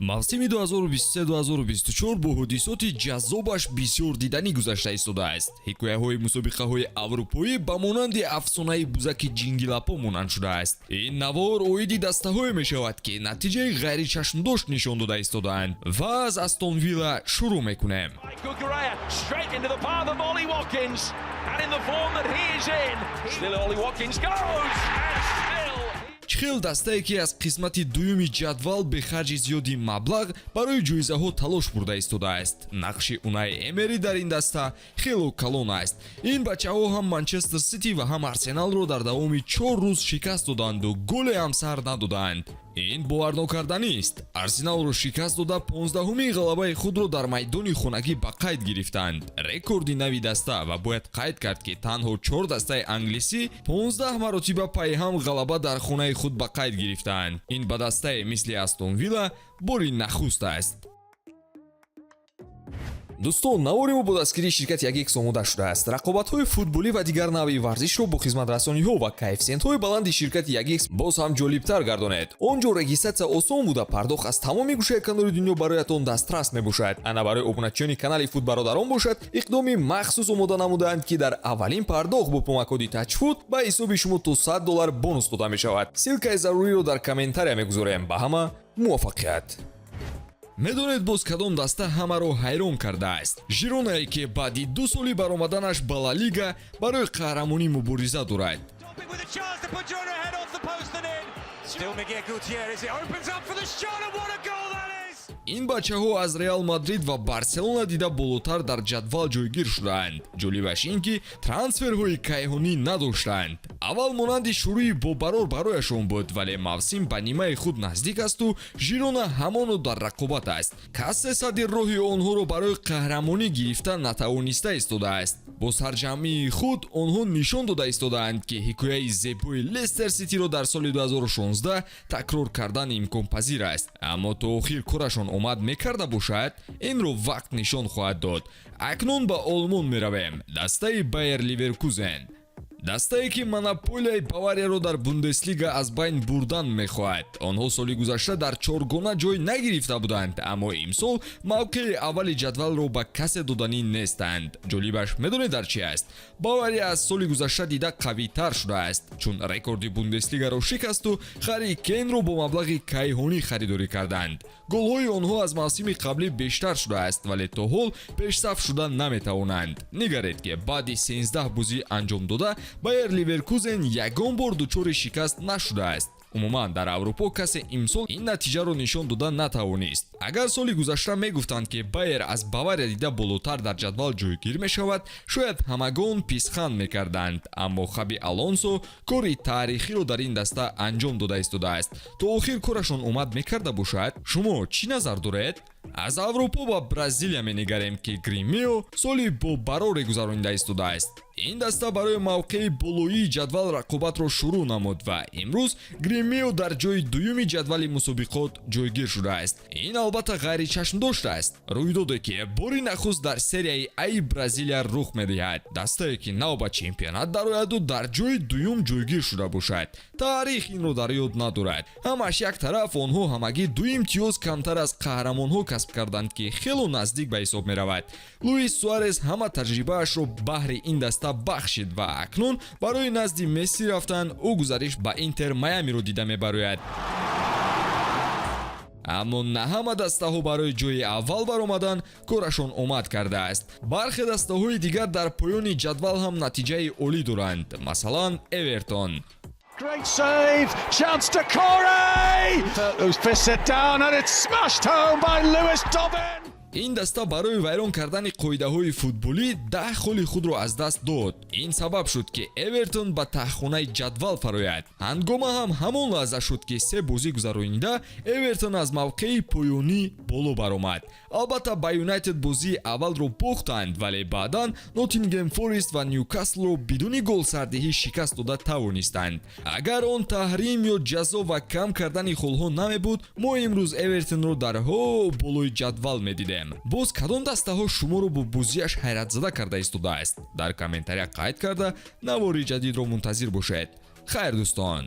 Мавсими 2023-2024 бо ҳодисоти ҷаззобаш бисёр диданӣ гузашта истодааст. Ҳикояҳои мусобиқаҳои аврупоӣ ба монанди афсонаи бузаки ҷингилапо монанд шудааст. Ин навор оиди дастаҳое мешавад, ки натиҷаи ғайричашмдошт нишон дода истодаанд, ва аз Астон Вилла шурӯъ мекунем. Cucurella straight into the path of Ollie Watkins, and in the form that he is in, still Ollie Watkins goes, and still. Чӣ хел дастае, ки аз қисмати дуюми ҷадвал бехарҷи зиёди маблағ барои ҷоизаҳо талош бурда истодааст. Нақши Унай Эмери дар ин даста хело калон аст. Ин бачаҳо ҳам Манчестер Сити ва ҳам Арсеналро дар давоми 4 рӯз шикаст доданду голе ҳам сар надоданд. Ин боварнокарданист. Арсеналро шикаст дода, 15-ҳумин ғалабаи худро дар майдони хонагӣ ба қайд гирифтанд, рекорди нави даста. Ва бояд қайд кард, ки танҳо чор дастаи англисӣ 15 маротиба пайҳам ғалаба дар хонаи худ ба қайд гирифтаанд. Ин ба дастае мисли Астон Вилла бори нахуст аст. Дӯстон, навори мо бо дастгирии ширкати Ягекс омода шудааст. Рақобатҳои футболӣ ва дигар навъи варзишро бо хизматрасониҳо ва коэффисиентҳои баланди ширкати Ягекс боз ҳам ҷолибтар гардонед. Он ҷо регистрация осон буда, пардохт аз тамоми гӯшаи канори дунё бароятон дастрас мебошад. Ана, барои обуначиёни канали Футбародарон бошад, иқдоми махсус омода намудаанд, ки дар аввалин пардохт бо промокоди Тачфуд ба ҳисоби шумо то 100 доллар бонус дода мешавад. Ссылкаи заруриро дар комментария мегузорем. Ба ҳама муваффақият! Медонед, боз кадом даста ҳамаро ҳайрон кардааст? Жиронае, ки баъди 2 соли баромаданаш ба Ла Лига барои қаҳрамонӣ мубориза дорад. With a chance to put Girona ahead, off the post and in. Still Miguel Gutierrez. It opens up for the shot, and what a goal that is! Ин бачаҳо аз Реал Мадрид ва Барселона дида болотар дар ҷадвал ҷойгир шудаанд. Ҷолибаш ин, ки трансферҳои кайҳонӣ надоштанд. Аввал монанди шурӯи бобарор барояшон буд, вале мавсим ба нимаи худ наздик асту Жирона ҳамоно дар рақобат аст. Касе садди роҳи онҳоро барои қаҳрамонӣ гирифта натавониста истодааст. Бо сарҷамъии худ онҳо нишон дода истодаанд, ки ҳикояи зебои Лестер Ситиро дар соли 2016 такрор кардан имконпазир аст. Аммо то охир корашон омад мекарда бошад, инро вақт нишон хоҳад дод. Акнун ба Олмон меравем. Дастаи Байер Ливеркузен, дастае, ки монополияи Баварияро дар Бундеслига аз байн бурдан мехоҳад. Онҳо соли гузашта дар чоргона ҷой нагирифта буданд, аммо имсол мавқеи аввали ҷадвалро ба касе доданӣ нестанд. Ҷолибаш медонед дар чи аст? Бавария аз соли гузашта дида қавитар шудааст, чун рекорди Бундеслигаро шикасту Ҳарри Кейнро бо маблағи кайҳонӣ харидорӣ карданд. Голҳои онҳо аз мавсими қаблӣ бештар шудааст, вале то ҳол пешсаф шуда наметавонанд. Нигаред, ки баъди 13 бозӣ анҷом дода, Байер Ливеркузен ягон бор дучори шикаст нашудааст. Умуман, дар Аврупо касе имсол ин натиҷаро нишон дода натавонист. Агар соли гузашта мегуфтанд, ки Байер аз Бавария дида болотар дар ҷадвал ҷойгир мешавад, шояд ҳамагон писханд мекарданд. Аммо Хаби Алонсо кори таърихиро дар ин даста анҷом дода истодааст. То охир корашон омад мекарда бошад, шумо чӣ назар доред? Аз Аврупо ба Бразилия менигарем, ки Гремио соли бобароре гузаронида истодааст. Ин даста барои мавқеи болоии ҷадвал рақобатро шурӯъ намуд ва имрӯз Гремио дар ҷои дуюми ҷадвали мусобиқот ҷойгир шудааст. Ин албатта ғайричашмдошт аст, рӯйдоде, ки бори нахуст дар Серияи Аи Бразилия рух медиҳад: дастае, ки нав ба чемпионат дарояду дар ҷои дуюм ҷойгир шуда бошад. Таърих инро дар ёд надорад. Ҳамаш як тараф, онҳо ҳамагӣ ду имтиёз камтар аз қаҳрамонҳо касб карданд, ки хело наздик ба ҳисоб меравад. Луис Суарес ҳама таҷрибаашро баҳри ин даста бахшид ва акнун барои назди Месси рафтан ӯ гузариш ба Интер Майамиро дида мебарояд. Аммо на ҳама дастаҳо барои ҷои аввал баромадан корашон омад кардааст. Бархе дастаҳои дигар дар поёни ҷадвал ҳам натиҷаи олӣ доранд, масалан, Эвертон. Great save, chance to Corey! Who's fists it down and it's smashed home by Lewis Dobbin! Ин даста барои вайрон кардани қоидаҳои футболӣ 10 холи худро аз даст дод. Ин сабаб шуд, ки Эвертон ба таҳхонаи ҷадвал фарояд. Ҳангома ҳам ҳамон лаҳза шуд, ки се бозӣ гузаронида, Эвертон аз мавқеи поёнӣ боло баромад. Албатта, ба Юнайтед бозии аввалро бохтанд, вале баъдан Ноттингем Форест ва Нюкаслро бидуни голсардиҳӣ шикаст дода тавонистанд. Агар он таҳрим ё ҷазо ва кам кардани холҳо намебуд, мо имрӯз Эвертонро дар ҳо болои ҷадвал медидем. Боз кадом дастаҳо шуморо бо бозиаш ҳайратзада карда истодааст? Дар комментария қайд карда, навори ҷадидро мунтазир бошед. Хайр, дӯстон.